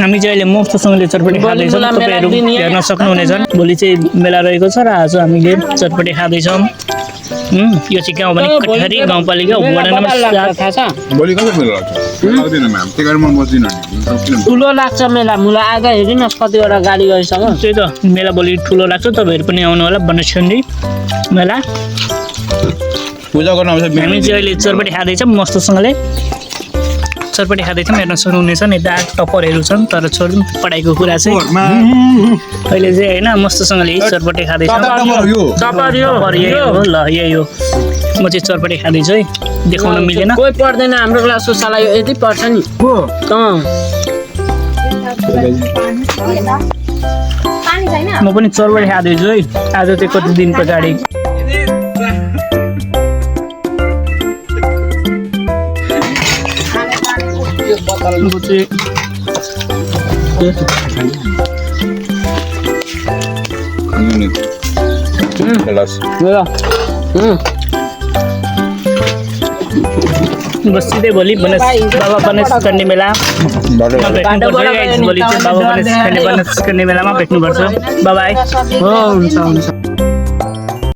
हामी चाहिँ अहिले मस्तसँगले चटपटी खाँदैछौँ तपाईँहरू हेर्न सक्नुहुनेछ भोलि चाहिँ मेला रहेको छ र आज हामीले चटपटी खाँदैछौँ यो चाहिँ गाउँ भने कठहरी गाउँपालिका वडा नम्बर 7 भोलि कता मेला लाग्छ लाग्दैन म्याम त्यही कारण म बस्दिनँ नि ठुलो लाग्छ मेला मुला आगा हेरिनुहोस् कतिवटा गाडी गइसक्यो त्यही त मेला भोलि ठुलो लाग्छ तपाईँहरू पनि आउनु होला बनस्कन्दी मेला पूजा गर्न आउँछ हामी चाहिँ अहिले चटपटी खाँदैछौँ मस्तसँगले चटपटी खाँदैछौँ हेर्न सक्नुहुनेछ नि दाग टप्परहरू छन् तर छोड्नु पढाइको कुरा चाहिँ अहिले चाहिँ होइन मस्तसँगले चटपटी खाँदैछौँ टपर यो यही हो ल यही हो म चाहिँ चटपटी खाँदैछु है देखाउन मिलेन कोही पढ्दैन हाम्रो क्लासको साला यो यति पढ्छ नि म पनि चटपटी खाँदैछु है आज चाहिँ कति दिन पछाडि बस सीधै भोलि बाबा बनस्कन्दी मेला भोलि चाहिँ बाबा बनस्कन्दी मेलामा भेट्नुपर्छ बाबा हुन्छ हुन्छ